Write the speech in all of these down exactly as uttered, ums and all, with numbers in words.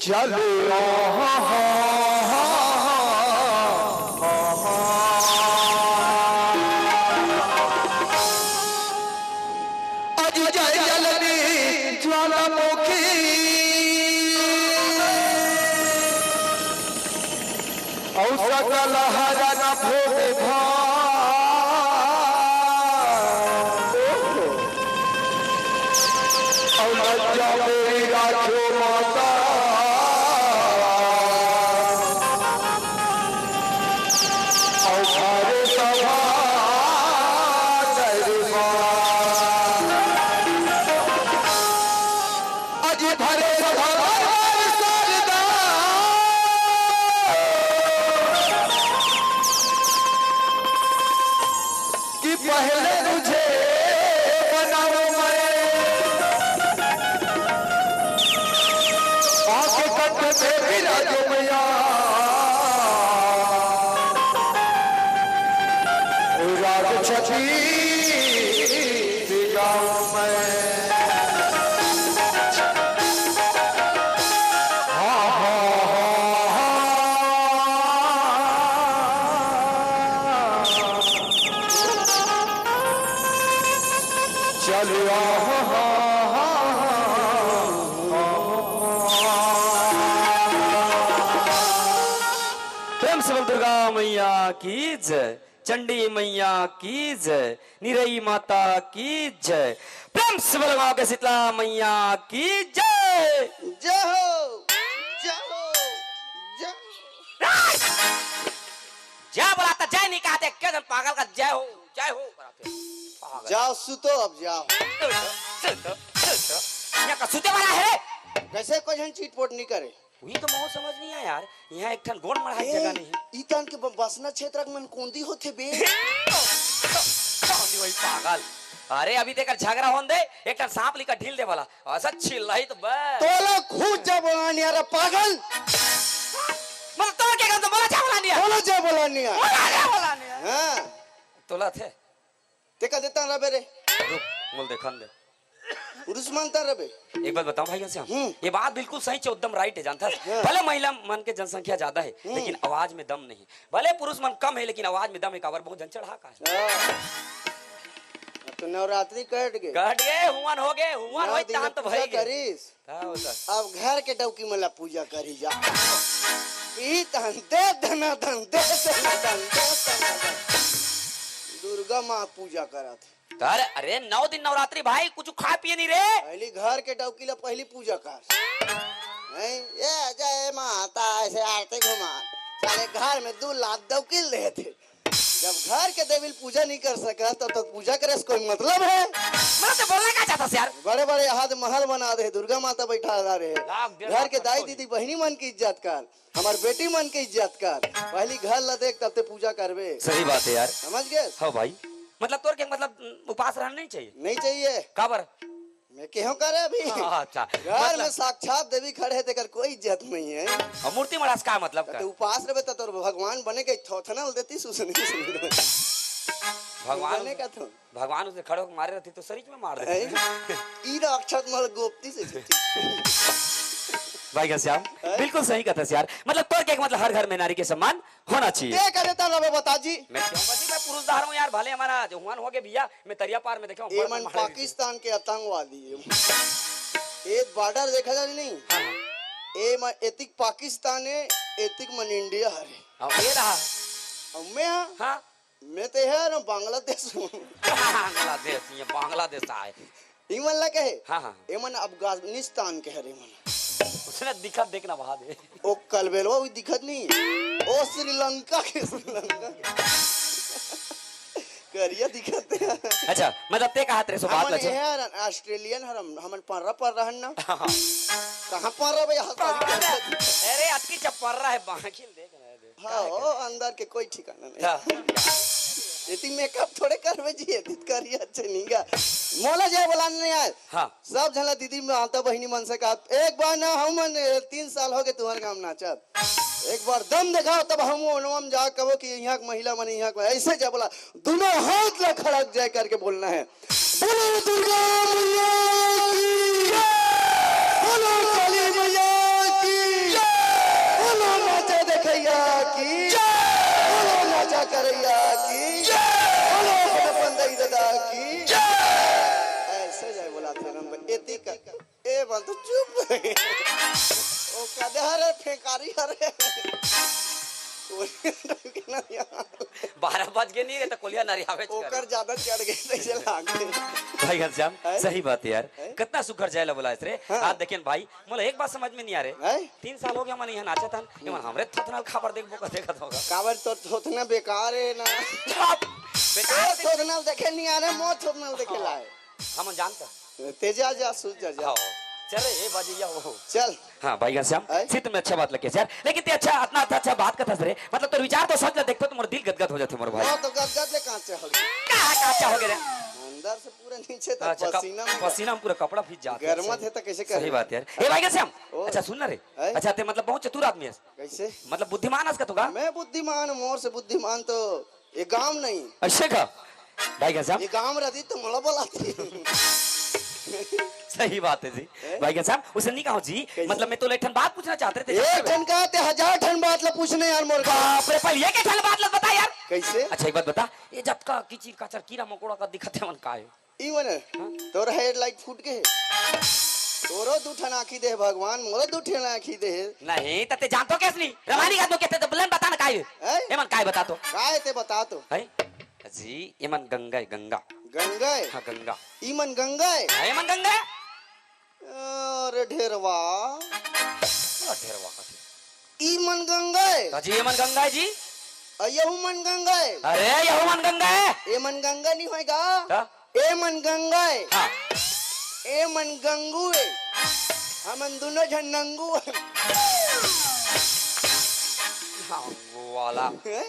चलो। अजय जलनी ज्वालामुखी, औ सकल हरन भोग भाग। औ लज्जा मेरी राखो माता, औ भरे सभा दरबार। अजी भरे सभा दरबार सरदार। कि पहले तुझे बनाऊं मैं, आके कंठ पे विराजो मैया, राग छत्तीस गाऊं मैं। चलो। प्रेम से बोल दुर्गा मैया की जय, चंडी मैया की जय, निरई माता की जय, प्रेम से बोल माँ के शीतला मैया की जय। जय हो, जय हो, जय। जय बोला त जय नहीं कहते, के जन पागल का जय हो, जय हो कराते। पागल। जाओ सुतो, अब जाओ। सुतो, सुतो, सुतो। यहाँ का सुते वाला है रे? कैसे कोई झन चिटपोट नहीं करे? वही तो मोर समझ नहीं आया यार, यहाँ एक ठन गोड़ मढ़ाई ए, जगह नहीं। ई तन के ब-, बसना क्षेत्र के मन कोंदी होथे बे। कोंदी वही पागल। अरे अभी तेकर झगड़ा होन दे, एक ठन सांप लिखा ढील दे वाला। ऐसा चिल्लाई तो बस। तोला खुद जय बोलानी आ रहा पागल। मतलब तोर के काम तो बोला जय बोलानी आ। बोला जय बोलानी आ। बोला जय बोलानी आ। हाँ। तोला थे। ते का देता रबे रे। रुक, मोल देखन दे। पुरुष मानता रबे। एक बात बताऊं भाई घनश्याम, हम्म। ये बात बिल्कुल सही च, एकदम right है, जानता है? हाँ। भले महिला मन के जनसंख्या ज्यादा है, हम्म। लेकिन आवाज में दम नहीं। भले पुरुष मन कम है, लेकिन आवाज में दम है। काबर बहुत जन चढ़ा का है। हाँ। अब तो नवरात्रि कट गए। कट गए, हुवन हो गए, हुवन नौ होई दिन तान तो पूजा भई गए। करिस। का होता? अब घर के डौकी मन ला पूजा करी जा। पी तन दे दना दन दे दना दन दे दना दन। दुर्गा माँ पूजा करत। अरे, अरे, नौ दिन नवरात्रि भाई, कुछ खा पिए नहीं रे। पहली घर के डौकी ला पहली पूजा कर। नहीं, ये जय माता ऐसे आरती घुमा। साले घर में दू लात डौकी ले थे। जब घर के देवी पूजा नहीं कर सका, तब तक पूजा करे से कोई मतलब है? मतलब तो बोलना क्या चाहता है यार? बड़े बड़े हाथ महल बना दे, दुर्गा माता बैठा रहे। लाख डेढ़ घर लाख के का दाई खोली। दीदी बहनी मन की इज्जत कर, हमार बेटी मन के इज्जत कर। पहली घर ला देख, तब ते पूजा करबे। सही बात है यार। समझ गए? हाँ भाई। मतलब तोर के मतलब उपास रहना नहीं चाहिए? नहीं चाहिए। काबर? मैं केहो करे अभी। हाँ, अच्छा। घर मतलब में साक्षात देवी खड़े है, तेकर कोई इज्जत नहीं है। और मूर्ति मढ़ास का मतलब तो का? तू उपास रहे तो तोर भगवान बने के थोथना देती सुसनी सुसनी। भगवान बने का थो। भगवान उसे खड़े होकर मारे रहती तो सरीज में मार देती। हैं? ई राक्षस मल गोपती से जीती। भाई घनश्याम, हैं? बिल्कुल सही कहता है यार। मतलब तोर के मतलब हर घर में नारी के सम्मान होना चाहिए। ते करे ता रबे बता जी। मैं क्यों बता जी, मैं पुरुष धार हूँ यार, भले हमारा जो हुआन हो गए भैया, मैं तरिया पार में देखे हूँ, ए बड़ मन मारे पाकिस्तान के आतंकवादी है। ए बॉर्डर देखा जा नहीं? हाँ, हाँ। ए मन एतिक पाकिस्तान है, एतिक मन इंडिया हरे। हाँ, ये रहा। और मैं हाँ। हाँ। मैं तो यार बांग्लादेश हूँ। बांग्लादेश, ये बांग्लादेश आए। इमन ला कहे? हाँ, हाँ। एमन अफगानिस्तान के हरे मन। उसने दिखत देखना वहां दे। ओ कलबेलवा भी दिखत नहीं। ओ श्रीलंका के, श्रीलंका के। करिया दिखत है। अच्छा, मतलब ते कहा तेरे से बात हमन लच्छा। ये हर ऑस्ट्रेलियन हर हम, हमन पर्रा पर्रा हन ना। हाँ, हाँ। कहाँ पर्रा बे? यहाँ पर्रा। अरे अतकी चप्पर्रा है, बांखिल देख रहे हैं। हाँ, ओ, अंदर के कोई ठिकाना नहीं। हाँ। एती मेकअप थोड़े करबे जी, एती करिया अच्छे नीगा। मोला जय बोलाना नहीं आए। हाँ। सब झन ला दीदी माता बहिनी मन से कहा, एक बार ना हम मन, ए, तीन साल हो गए तुम्हारे गाँव नाचत। एक बार दम दिखाओ, तब हम ओनम जा कबो कि यहाँ के महिला मन यहाँ के ऐसे जय बोला, दोनों हाथ ला खड़ा जय करके बोलना है। बोलो दुर्गा मैया की जय। बोलो काली मैया की की जय। बोलो नाचा करैया की जय। बोलो अपन अपन दई ददा की जय। ऐसे जय बोला थे नंबर एती का। ए बल तो चुप। ओ कदे हरे फेंकारी हरे। कोई ना यार। बारह बज के नहीं रे, तो कोलिया नरियावे ओकर ज्यादा चढ़ गए, तैसे लागे। भाई घनश्याम, हैं? सही बात है यार। हैं? कितना सुघर जाए ला बोला इस रे। हाँ। आज देखिए भाई, मोला एक बात समझ में नहीं आ रहे। हैं? तीन साल हो गया, मन यहाँ नाचा था, ये मन हमरे थोथना काबर देखबो का देखत होगा। काबर तो थोथना बेकार है ना। चुप! बेकार ए, थोथना देखे नहीं आ रहे, मो थोथना देखे हाँ। लाए। हम जानता। तेजा जा, सूझ जा, जा। हाँ। चले, ए बाजी, या हो। चल। हाँ, भाई घनश्याम, हैं? सित में अच्छा बात लगे यार। लेकिन ते अच्छा, इतना अच्छा, अच्छा बात कथा रे। मतलब, तोर विचार तो समझ ले, देखते तो मोर दिल गदगद हो जाते, मोर भाई। हाँ, तो गदगद ले कहाँ से होगी? कहाँ, कहाँ से हो गया रे? अंदर से पूरा नीचे तक अच्छा, कप-, पसीना में पसीना में पूरा कपड़ा भीज जाता है। गर्मा सही। थे तो कैसे कर सही रहे? बात यार। ए भाई घनश्याम, ओ। अच्छा सुन ना रे। हैं? अच्छा, ते मतलब बहुत चतुर आदमी है। कैसे? मतलब बुद्धिमान हस का तू का? मैं बुद्धिमान, मोर से बुद्धिमान तो ये गांव नहीं। ऐसे का? भाई घनश्याम? ये गांव रहती तो मोला बोलाती। सही बात है जी। हैं? भाई घनश्याम, उसे नहीं कहो जी। कैसे? मतलब मैं तो एक ठन बात पूछना चाहते थे। एक ठन का ते हजार ठन बात ला पूछने यार मोर का। बाप रे, पहले एक ठन बात ला बता यार। कैसे? अच्छा, एक बात बता, ये जतका किचिर काचर कीड़ा मकोड़ा का दिखत है, मन का है? ई मने, हाँ? तोर हेडलाइट फूट के हे। तोरो दू ठन आँखी दे हे भगवान, मोरो दू ठन आँखी दे हे। नहीं, त ते जानतो कैसे नहीं? रवानी का तो कहते तो बुलन बता ना काय? हैं? एमन काय बता तो? काय ते बता तो? है? जी, एमन गंगा है, गंगा। गंगा है? हाँ, गंगा। ई मन गंगा है? हाँ, एमन गंगा है। अरे ढेरवा। का ढेरवा का ढेर? ई मन गंगा है। का जी, एमन गंगा है जी? अ, यहू मन गंगा है। अरे, यहू मन गंगा है। एमन गंगा नहीं होएगा। का? एमन गंगा है। हाँ। एमन गंगू है। हमन दोनों झन नंगू है। नंगू वाला। हैं?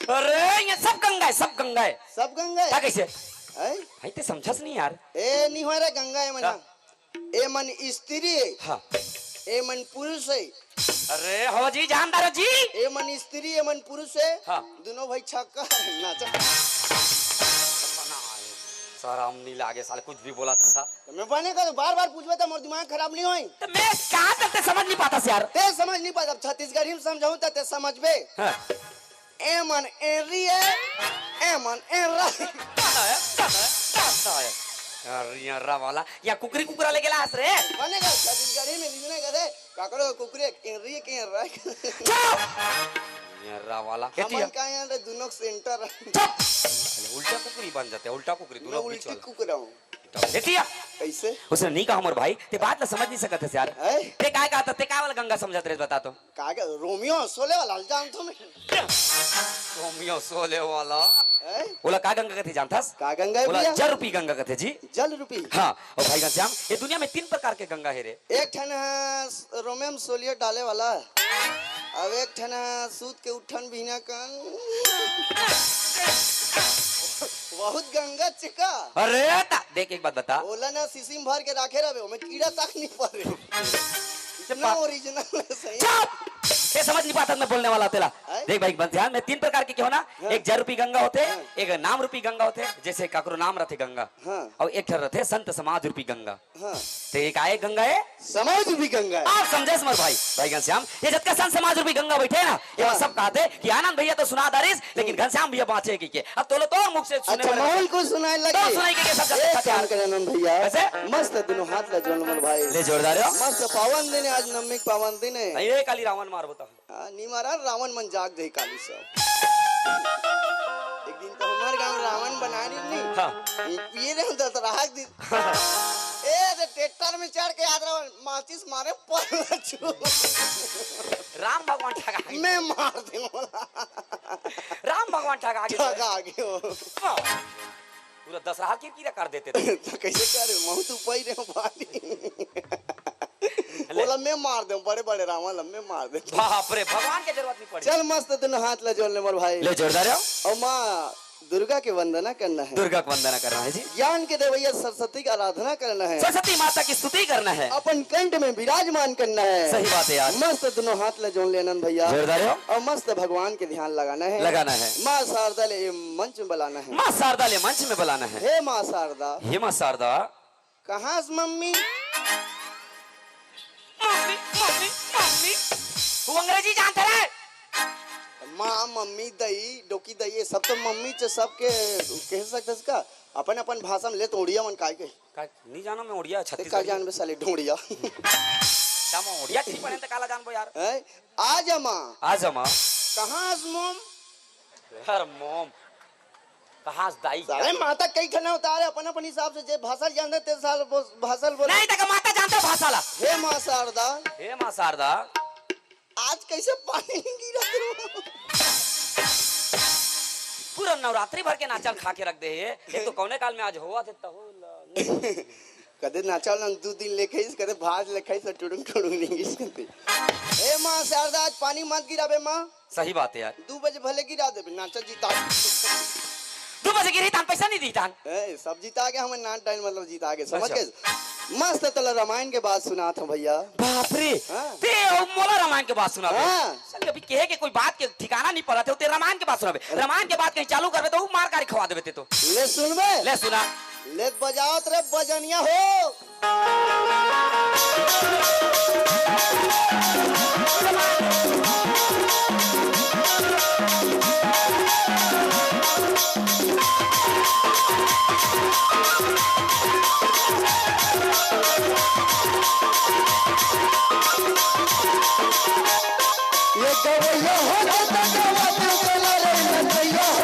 अरे, ये सब गंगा है, सब गंगा है। सब गंगा है? का कैसे? हैं? भाई, ते समझस नहीं यार। ए, नहीं हो रहा गंगा है मना। का? ए मन स्त्री है। हाँ। ए मन पुरुष है। अरे हो जी, जानदार हो जी। ए मन स्त्री, ए मन पुरुष है। हाँ। दोनों भाई छक्का है, नाचा। शरम नहीं लागे साले, कुछ भी बोला था। तो मैं बने का तो बार बार पूछबे तो मोर दिमाग खराब नहीं होई। तो मैं का तक ते समझ नहीं पाता यार। ते समझ नहीं पाता, अब छत्तीसगढ़ी में समझाऊं तो ते समझबे। हाँ। ए मन एरी है, ए मन एरा। दादा है, दादा है, दादा है। अरे यार वाला, या कुकरी कुकरा लेके लास रे। बनेगा छत्तीसगढ़ी में लिखने का दे, काकरो कुकरी एरी के एरा। चुप! यार वाला। हमन का यहाँ रे दोनों सेंटर। चुप! अरे उल्टा कुकरी बन जाते, उल्टा कुकरी, मैं दोनों बीच उल्टी वाला। कुकरा हूँ। एतिया। कैसे? उसने नहीं कहा मोर भाई, ते बात ला समझ नहीं सकत है यार। हैं? ते काय कहा था, ते काय वाला गंगा समझत रहे, बता तो। का के रोमियो सोले वाला ल जानथो मैं। रोमियो सोले वाला। हैं? ओला का गंगा कथे जानथस? का गंगा है ओला भैया? जल रूपी गंगा कथे जी। जल रूपी? हाँ, और भाई घनश्याम, ये दुनिया में तीन प्रकार के गंगा है रे। एक ठन है रोमे में सोलियो डाले वाला, अब एक ठन है सूत के उठन बिहना कन। बहुत गंगा चिका। अरे ता, देख एक बात बता। ओला ना शीशी में भर के राखे रहे, ओमे कीड़ा तक नहीं पड़े। इतना ओरिजिनल है सही। चुप! ये समझ नहीं पाता मैं बोलने वाला तेला। हैं? देख भाई, बस ध्यान में तीन प्रकार के क्या हो ना, हाँ। एक जल रूपी गंगा होते, हाँ। एक नाम रूपी गंगा होते, जैसे काकरो नाम रथे गंगा, हाँ। और एक ठन रथे संत समाज रूपी गंगा। हाँ। ते एक आए गंगा है? समाज रूपी गंगा है। आप समझे समर भाई, भाई घनश्याम, ये जतका संत समाज रूपी गंगा बैठे ना, ये हाँ। सब कहते कि आनंद भैया तो सुना दारिस, लेकिन घनश्याम भैया बाँचे की के। अब तोलो तोर मुख से सुनने अच्छा, वाले माहौल को सुनाए लगे। तो सुनाई के, के सब ए, जगह काम करे आनंद भैया। कैसे? मस्त दुनों हाथ ला जोड़ मोर भाई। ले जोरदार हो। मस्त पावन दिन है आज, नवमी के पावन दिन है। नहीं, ये काली रावण मार बता। हाँ, नी मारा, रावण मन जाग जाई काली सब। एक दिन तो हमारे गांव रावण बना रही नहीं। हाँ। ये रे दस राग दिन। ए, तो ट्रैक्टर में चढ़ के याद रहा, माचिस मारे पर छू। राम भगवान ठगा गए। मैं मार दे बोला। राम भगवान ठगा गए। ठगा गए हो। हाँ। पूरा दशहरा की कीड़ा कर देते थे। तो कैसे करे? महू तो पाई रहे हो भाई। ले। बोला, "मैं मार दे, बड़े बड़े रावण ला मैं मार दे।" बाप रे, भगवान के जरूरत नहीं पड़ी। चल, मस्त दुनों हाथ ला जोड़ ले मोर भाई। ले जोरदार हो। और माँ दुर्गा के वंदना करना है। दुर्गा को वंदना करना है जी। ज्ञान के देवैया सरस्वती की आराधना करना है। सरस्वती माता की स्तुति करना है। अपन कंठ में विराजमान करना है। सही बात है यार। मस्त दुनों हाथ ला जोड़ ले आनंद भैया। जोरदार हो। और मस्त भगवान के ध्यान लगाना है। लगाना है। माँ शारदा ले ये मंच में बुलाना है। माँ शारदा ले मंच में बुलाना है। हे माँ शारदा। हे माँ शारदा। कहाँ से मम्मी? Mummy, mummy, mummy. वो अंग्रेजी जानते रहे? माँ, मम्मी, दई, डोकी दई, ये सब तो मम्मी च, सबके कह सकते का? अपन अपन भाषा में ले तो उड़िया मन काय के। का, नहीं जाना मैं उड़िया, ते छत्तीसगढ़ी। का जानबे साले ढोड़िया। क्या मैं उड़िया ठीक पढ़े त काला जानबो यार? हैं? आ जा माँ। आ जा माँ। कहाँ आज मोम? यार मोम। कहाँ आज दाई? साले माता कई ठना होता है, अपन अपन हिसाब से जे भाषा जानते ते साल बो-, भाषा बोल। नहीं तक माता जानते भाषा ला। हे माँ शारदा। हे माँ शारदा। आज कैसे पानी नहीं गिरा? पूरा नवरात्रि भर के नाचल खा के रख दे हे। एक तो कौने काल में आज होवा थे तहो ला। कदे नाचल ना दू दिन लेके इस, कदे भाज लेके इस, टुडुंग टुडुंग नहीं इस कदे। ए माँ शारदा, आज पानी मत गिराबे माँ। सही बात है यार। दू बजे भले गिरा देबे, नाचा जीता। दू बजे गिरी तान पैसा नहीं दी तान। ए, सब जीता गया, हमें नाच डाइन मतलब जीता गया, समझ अच्छा। गए? मस्त तोला रामायण के बात सुनात हूँ भैया। बाप रे। हाँ। ते अब मोला रामायण के बात सुना दे। हाँ। साले अभी कहे के कोई बात के ठिकाना नहीं पड़ा थे, ते रामायण के बात सुनाबे। रामायण के बात कहीं चालू करबे तो ऊ मार कारी खवा देबे ते तो। ले सुनबे? ले सुना। ले बजावत रे बजनिया हो। ये गवैया हो गवैया हो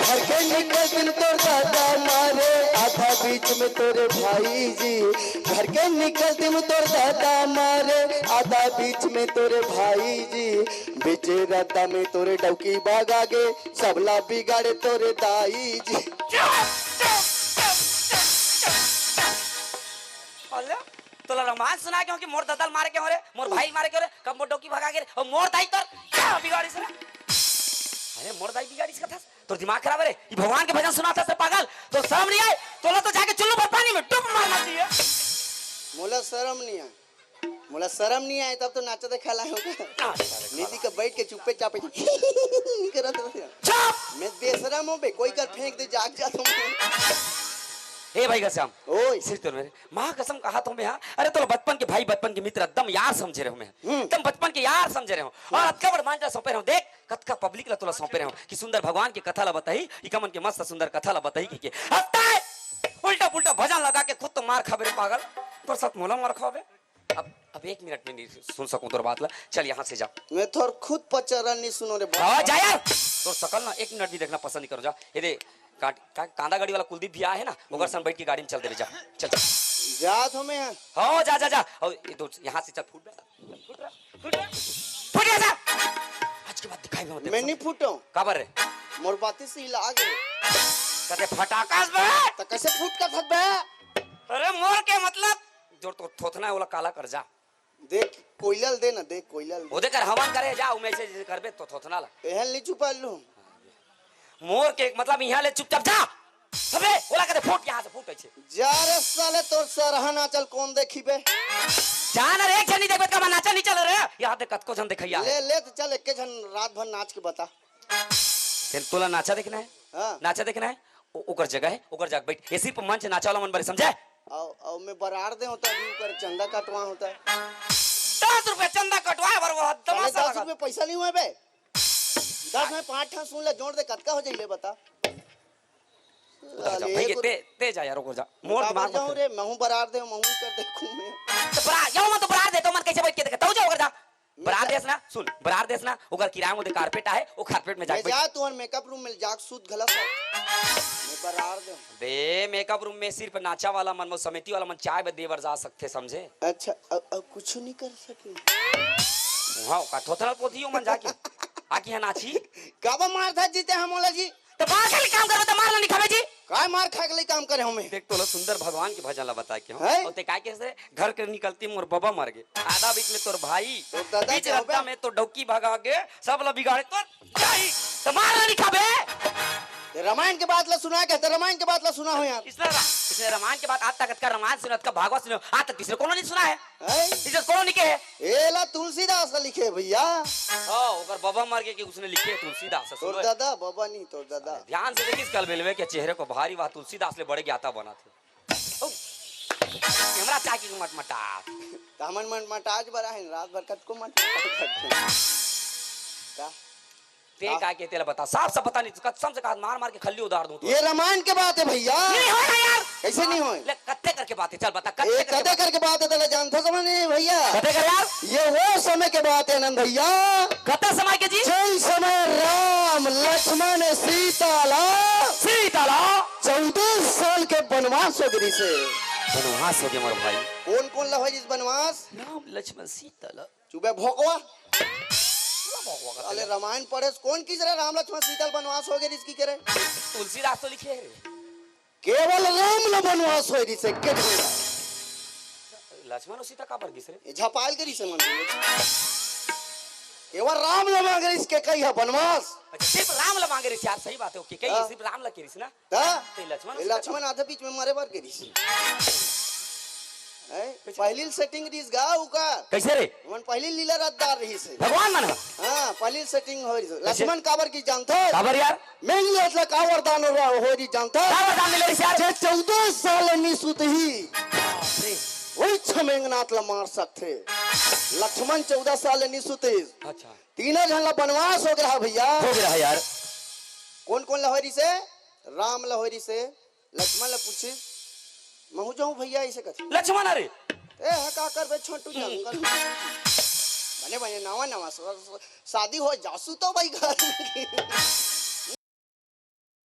घर के निकल दिन तोर दादा मारे, आधा बीच में तोरे भाई जी। घर के निकल दिन तोर दादा मारे, आधा बीच में तोरे भाई जी। बीचे रास्ता में तोरे डौकी भागा गे, सबला बिगाड़े तोरे दाई जी। चुप, चुप, चुप, चुप, चुप। अल्लाह। तोला रामायण सुना के हो कि मोर ददल मारे के हो रे, मोर भाई मारे के हो रे, कब मोर डौकी भगा के रे, और मोर दाई तोर क्या बिगाड़ी से रे? अरे मोर दाई बिगाड़ी से कथस, तोर दिमाग खराब है रे, ये भगवान के भजन सुनाथस रे पागल, तो शर्म नहीं आए? तोला तो जाके चुल्लू भर पानी में डूब मारना चाहिए। मोला शर्म नहीं आए, मोला शर्म नहीं आए, तब तो नाचा देखा लाए होगा। नीति का बैठ के चुप्पे चापे करत रहे। चुप! मैं बेशरम हूँ बे, कोई कर फेंक दे, जाग जा तुम। हे भाई घनश्याम, ओए। सिर तो मेरे माँ कसम कहा तो मैं, हाँ? अरे, तो बचपन के भाई, बचपन के मित्र, एकदम यार समझे रहे हो मैं। हम्म। एकदम बचपन के यार समझे रहे हो। और अतका बड़ मांझा सौंपे रहे हो। देख, कतका पब्लिक ला तोला सौंपे रहे हो कि सुंदर भगवान के कथा ला बताही, इका मन के मस्त सुंदर कथा ला बताही, कि, कि हफ्ता है, उल्टा पुल्टा भजन लगा के खुद तो मार खाबे रे पागल, पर साथ मोला मार खाबे। अब, अब एक मिनट में नहीं सुन सकूं तोर बात ला। चल, यहाँ से जा। मैं तोर खुद पचरा नहीं सुनो रे बाप। हाँ, जा यार। तोर सकल ना एक मिनट भी देखना पसंद नहीं करो, जा। ये दे, काट, का, कांदा गाड़ी वाला कुलदीप भी आए है ना, ओकर संग बैठ के गाड़ी में चल देबे, जा, चल, चल। जात हूँ मैं। हाँ, जा, जा, जा। और ये तो यहाँ से चल, फुट रहा, फुट रहा, फुट रहा, फुट रहा, जा। आज के बाद दिखाई भी मत दे। मैं नहीं फूटो। काबर रे? मोर बाती से हिला आगे। कते फटाकास बे? तो कैसे फूट का थक बे? अरे मोर के मतलब, जो तो थोथना है, ओला काला कर जा। देख, कोयला ल दे ना, देख, कोयला ल दे। ओदे कर हवन करे जा, उमे से करबे तो थोथना ला। एहन ली चुपा लू। मोर के मतलब, यहाँ ले चुपचाप जा। अबे, ओला कते फूट यहाँ से, फूट ऐसे। जा रे साले, तोर सरहा नाचल कौन देखी बे? जा ना रे, एक जन नहीं देखबे, का नाचा नहीं चल रे। यहाँ देख, कतको जन देखैया है। ले, ले तो चल, एक जन रात भर नाच के बता। तेन तोला नाचा देखना है? हाँ। नाचा देखना है? ओ-, ओकर जगह है, ओकर जगह बैठ। ये सिर्फ मंच नाचा वाला मन बरे, समझे? आओ, आओ, मैं बरार दे होता अभी ऊपर चंदा कटवा होता है। दस रुपया चंदा कटवाए बर वो साले तमाशा दस लगा। रुपये पैसा नहीं हुए बे। दस में पाँच ठा सुन ले, जोड़ दे, कतका हो जाई ले बता। जा, जा, साले भैया, एक ते, ते जा यार, ओकर जा। मोर बराबर दिमाग मत जाऊं कर। रे, महूं बरार दे, महूं कर दे खून में। तो बरार, जाओ मत, तो बरार दे, तो मन कैसे बैठ के देखे, तू जा ओकर जा। बरार देस ना, सुन, बरार देस ना, ओकर किराया में ओदे कारपेट आहे, ओ कारपेट में जाके मैं बैठ। जा, तुहर मेकअप रूम में जाके सूत घला सा। मैं बरार दे। बे, मेकअप रूम में सिर्फ नाचा वाला मन, समिति वाला मन चाय दे बर जा सकथे, समझे? अच्छा, अब, अब कुछ नहीं कर सके। वहाँ का थोथरल पोथी मन जाके, आके यहाँ नाची। काबर मारथा जीते हम ओला जी? त मार खाय के काम करबे त मार ला नइ खाबे जी। काय मार खाय के लई काम करे हँव मैं? देख, तोला सुंदर भगवान के भजन ला बताय के हँव। हैं? अउ ते काय कहिस, घर के निकलती मोर बबा मर गे, आधा बीच में तोर भाई, तोर ददा बीच के होबे। रद्दा में तोर डौकी भगा गे, सब ला बिगाड़े तोर दाई। त मार ला नइ खाबे। ये रामायण के बात ला सुना के, त रामायण के बात ला सुना हो यार। इसने रा-, इसने रामायण के बात, आज तक अतका रामायण सुने, अतका भागवत सुने, आज तक तीसरे कोनो नइ सुना हे। हैं? इसे कोनो नइ कहे। एला तुलसीदास ह लिखे भैया। हाँ, ओकर बबा मर गे कि उसने लिखे तुलसीदास ह, तोर सुनो। ददा, बबा नहीं, तोर ददा। ध्यान से देखिस कल बेलवे के चेहरे को भारी वाह तुलसीदास ले बड़े ज्ञाता बना थे। ओ, कैमरा चाकी के मटमटा। तामन मटमटाज बरा है, रात भर कतको मटमटा करते हैं। का? ते का? का के तेला बता, साफ साफ बता, नहीं तो कसम से कहा, मार मार के खल्ली उधार दूं तो। ये रामायण के बात है भैया। नहीं होय ना यार। कैसे नहीं होय? ले, कत्ते करके बात है, चल बता, कत्ते ये करके कते बात? करके बात है, तेला जानता समझ नहीं भैया। कत्ते कर यार? ये वो समय के बात है आनंद भैया। कत्ते समय के जी? जौन समय राम, लक्ष्मण, सीता ला, सीता ला। चौदह साल के बनवास हो गे रिसे। बनवास हो गे मोर भाई। कौन कौन ला होय रिस बनवास? राम, लक्ष्मण, सीता ला। चुपे भोकवा। पूरा भोकवा का अले तेला। रामायण पढ़े से कौन किस रे राम लक्ष्मण सीता ल बनवास हो गे रिस कि करे? तुलसीदास तो लिखे हे रे। केवल राम ल बनवास होय रिसे, के झूला। लक्ष्मण अउ सीता काबर गिस रे? ये झपाल के रिसे मन। केवल राम ल मांगे रिस के कही है बनवास। अच्छा, सिर्फ राम ल मांगे रिस यार, सही बात है, ओके, कही हाँ। सिर्फ राम ल के रिस ना? हाँ? ते लक्ष्मण ये लक्ष्मण आधा बीच में मरे बर के रिस। हैं? कैसे? पहली setting रिस गा उका। कैसे रे? मन पहली लीला रद्दार रिस। भगवान मन ह? हाँ, पहली setting हो रिस। कैसे? लक्ष्मण काबर की जानथो? काबर यार? मेंगलोट ला का वरदान हो रहा, हो रिस जानथो? का वरदान मिले रिस यार? जे चौदह साल नी सुतही, बाप रे। वही छमेंगनाथ ला मार सकथे। लक्ष्मण चौदह साल नी सुतिस। अच्छा। तीनों झन ला बनवास हो गे रहा भैया। हो गे रहा यार। कौन कौन ला होय रिसे? राम ला होय रिसे, लक्ष्मण ला पूछिस, महूं जाहूं भैया, अइसे कथे। लक्ष्मण अरे। ए, ह का करबे छोटू जंगल में। बने बने नवा नवा स-, स-, शादी हो जासु तो भाई घर।